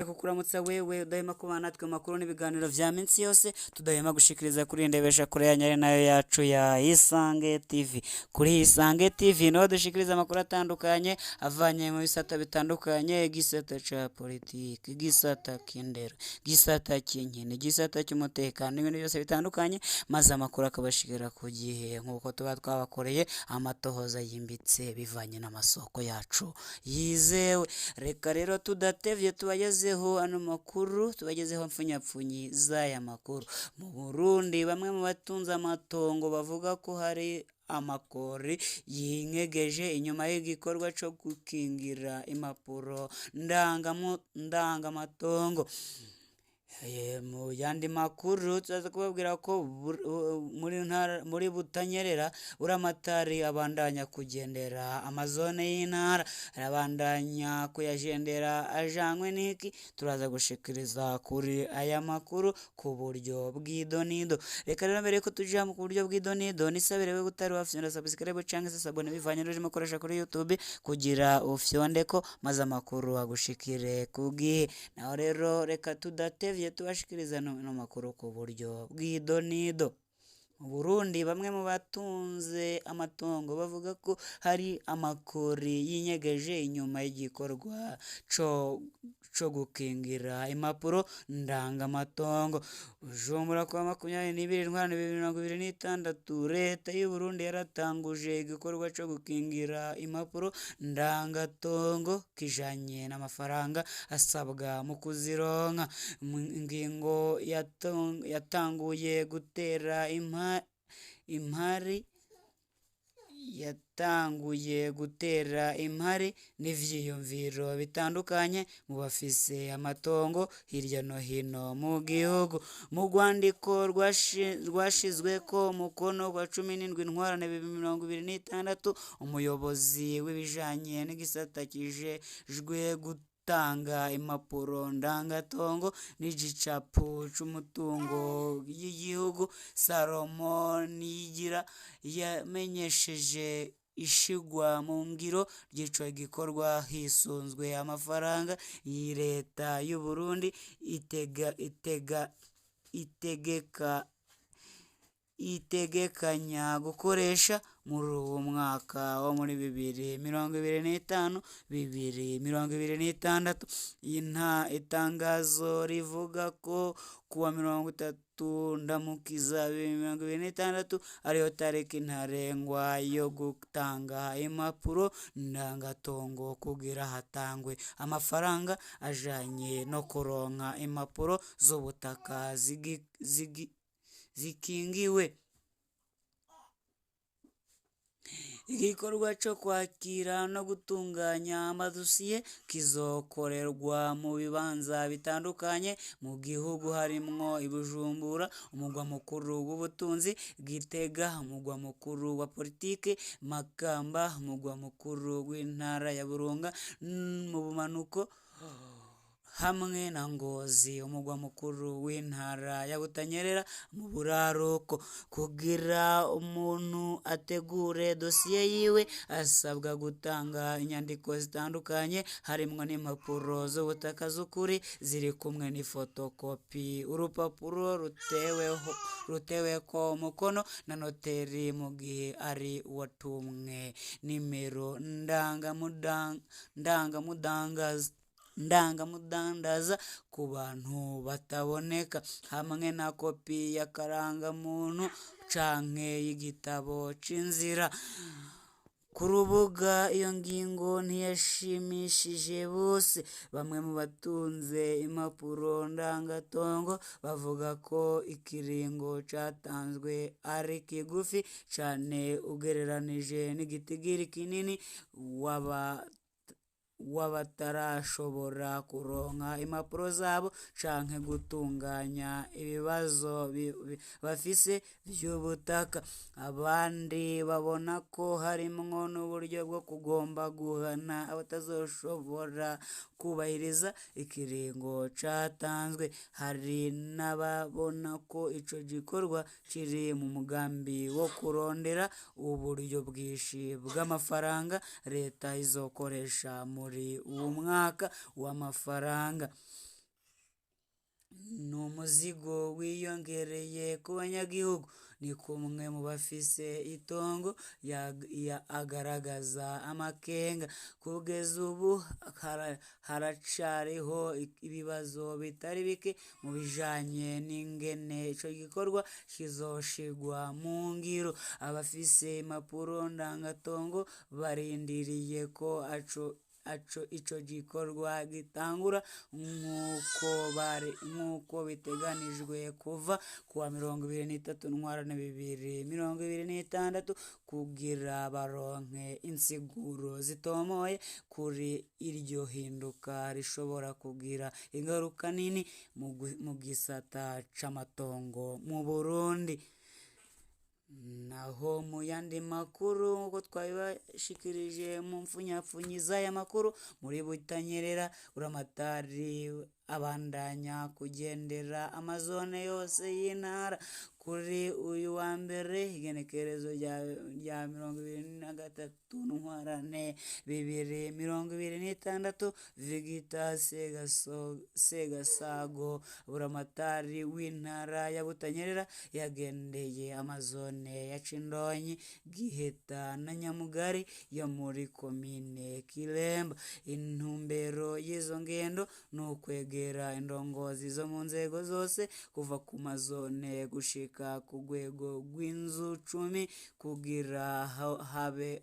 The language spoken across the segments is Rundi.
Kukuramutsa wewe udahema kubana natwe mu makuru n'ibiganiro vya minsi yose tudahema gushikiriza kuri ndebesha kure yanyu ari nayo yacu ya Isange TV. Kuri Isange TV niho dushikiriza amakuru atandukanye avanye mu bisata bitandukanye: igisata ca politiki, igisata k'indero, igisata cy'inkino, igisata cy'umutekano n'ibindi byose bitandukanye, maze amakuru akabashikira ku gihe nk'uko tuba twabakoreye amatohoza yimbitse bivanye n'amasoko yacu yizewe. Reka rero tudatevye tubagezeho ano makuru, tubagezeho mpfunyapfunyi z'aya makuru. Mu Burundi, bamwe mu batunze amatongo bavuga ko hari amakori yinyegeje inyuma y'igikorwa co gukingira impapuro ndangamatongo. Mu yandi makuru turaza kubabwira ko muri ntara muri Butanyerera Buramatari abandanya kugendera amazone y'intara, arabandanya kuyagendera ajanywe n'iki? Turaza gushikiriza kuri aya makuru ku buryo bw'idonido. Reka rero mbere yuko tuja mu buryo bw'idonido, nisabire wewe utari wafyonda subscribe canke se s'abonner bivanye n'ururimi ukoresha kuri YouTube kugira ufyondeko maze amakuru agushikire ku gihe. Naho rero reka tudatevye tubashikiriza no makuru ku buryo bw'idonido. Mu Burundi, bamwe mu batunze amatongo bavuga ko hari amakori yinyegeje inyuma y'igikorwa co gukingira impapuro ndangamatongo. Bujumbura, kuwa 22 Ntwarante 2026, Leta y'u Burundi yaratanguje igikorwa co gukingira impapuro ndangatongo kijanye n'amafaranga asabwa mu kuzironka. Ingingo yatanguye gutera impari n'imvyiyumviro bitandukanye mu bafise amatongo hirya no hino mu gihugu. Mu rwandiko rwashizweko umukono wa 17 Ntwarante 2026, umuyobozi w'ibijanye n'igisata kijejwe gutanga impapuro ndangatongo n'igicapo c'umutungo y'igihugu, Salomo Niyigira, yamenyesheje ishigwa mu ngiro ry'ico gikorwa hisunzwe amafaranga iyi leta y'u Burundi itega itega itegeka itegekanya gukoresha muri uwo mwaka wo muri 2025 2026. Itangazo rivuga ko kuwa 30 Ndamukiza 2026 ariyo tariki ntarengwa yo gutanga impapuro ndangatongo kugira hatangwe amafaranga ajanye no kuronka impapuro z'ubutaka zikingiwe. Igikorwa co kwakira no gutunganya amadosiye kizokorerwa mu bibanza bitandukanye mu gihugu, harimwo i Bujumbura, umugwa mukuru w'ubutunzi, Gitega, umugwa mukuru wa politike, Makamba, umugwa mukuru w'intara ya Burunga mu bumanuko, hamwe na Ngozi, umugwa mukuru w'intara ya Butanyerera mu buraruko. Kugira umuntu ategure dosiye yiwe, asabwa gutanga inyandiko zitandukanye harimwo n'impapuro z'ubutaka z'ukuri ziri kumwe n'ifotokopi, urupapuro ruteweko umukono na noteri mu gihe ari uwatumwe, nimero ndangamudandaza ku bantu bataboneka, hamwe na kopi y'akarangamuntu canke y'igitabo c'inzira. Ku rubuga, iyo ngingo ntiyashimishije bose. Bamwe mu batunze impapuro ndangatongo bavuga ko ikiringo catanzwe ari kigufi cane ugereranije n'igitigiri kinini w'abatarashobora kuronka impapuro zabo canke gutunganya ibibazo bafise vy'ubutaka. Abandi babona ko harimwo n'uburyo bwo kugomba guhana abatazoshobora kubahiriza ikiringo catanzwe. Hari n'ababona ko ico gikorwa kiri mu mugambi wo kurondera uburyo bwinshi bw'amafaranga leta izokoresha muri uwu mwaka w'amafaranga. Ni umuzigo wiyongereye ku banyagihugu, ni kumwe mu bafise itongo agaragaza amakenga. Kugeza ubu haracariho ibibazo bitari bike mu bijanye n'ingene ico gikorwa kizoshigwa mu ngiro. Abafise impapuro ndangatongo barindiriye ko ico gikorwa gitangura nk'uko biteganijwe kuva kuwa 23 Ntwarante 2026 kugira baronke insiguro zitomoye kuri iryo hinduka rishobora kugira ingaruka nini mu gisata c'amatongo mu Burundi. Naho mu yandi makuru, nk'uko twabibashikirije mu mpfunyapfunyi z'aya makuru, muri Butanyerera Buramatari abandanya kugendera amazone yose y'intara. Kuri uyu wa mbere igenekerezo rya 23 Ntwarante 2026, Victor Segasago Buramatari w'intara ya Butanyerera yagendeye amazone ya Cindonyi, Giheta na Nyamugari yo muri komine Kiremba. Intumbero y'izo ngendo ni ukwegera indongozi zo mu nzego zose kuva ku mazone gushika ku rwego rw'inzu cumi kugira habe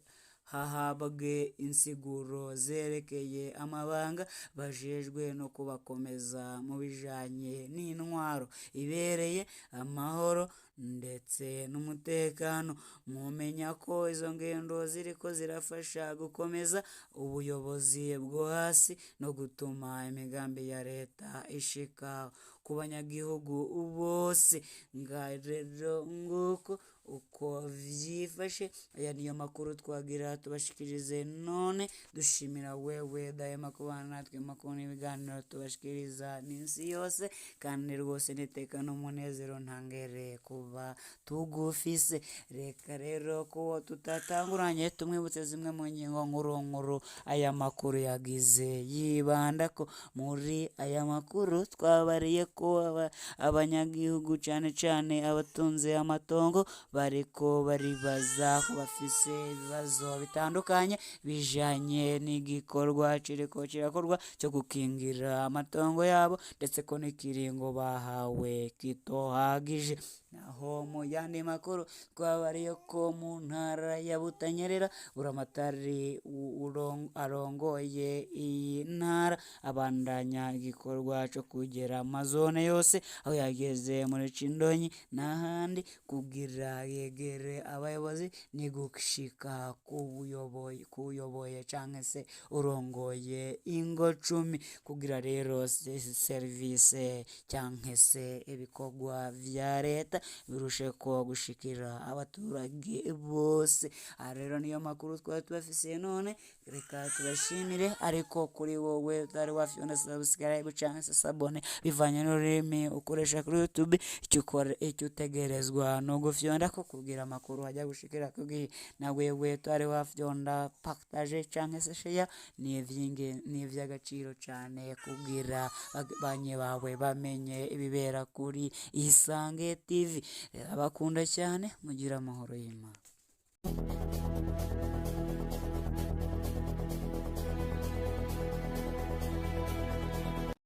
hahabwe insiguro zerekeye amabanga bajejwe no kubakomeza mu bijanye n'intwaro ibereye, amahoro ndetse n'umutekano. Mumenya ko izo ngendo ziriko zirafasha gukomeza ubuyobozi bwo hasi no gutuma imigambi ya leta ishika ku banyagihugu bose. Nga rero nguko uko vyifashe, aya niyo makuru twagira tubashikirize none. Dushimira wewe dahema kubana natwe mu makuru n'ibiganiro tubashikiriza minsi yose, kandi rwose n'iteka n'umunezero ntangere kuba tugufise. Reka rero ko tutatanguranye tumwibutse zimwe mu ngingo nkuru nkuru aya makuru yagize yibandako. Muri aya makuru twabariye ko abanyagihugu cane cane abatunze amatongo bariko baribaza ko bafise ibibazo bitandukanye bijanye n'igikorwa kiriko kirakorwa cyo gukingira amatongo yabo, ndetse ko n'ikiringo bahawe kitohagije. Naho mu yandi makuru twabariye ko mu ntara ya Butanyerera Buramatari arongoye iyi ntara abandanya igikorwa co kugera amazone yose aho yageze muri Cindonyi n'ahandi kugira yegere abayobozi ni gushika kuyoboye canke se urongoye ingo cumi, kugira rero serivise canke se ibikorwa vya leta birusheko gushikira abaturage bose. Aha rero niyo makuru twari tubafisiye none, reka tubashimire. Ariko kuri wowe utari wafyonda subscribe canke se s'abonner bivanye n'ururimi ukoresha kuri YouTube, ico utegerezwa ni ugufyondako kugira amakuru ajya gushikira ku gihe. Na wewe utari wafyonda partage canke se share, ni ivy'agaciro cane kugira banye bawe bamenye ibibera kuri Isange TV. Abakunda cyane, mugire amahoro y'Imana.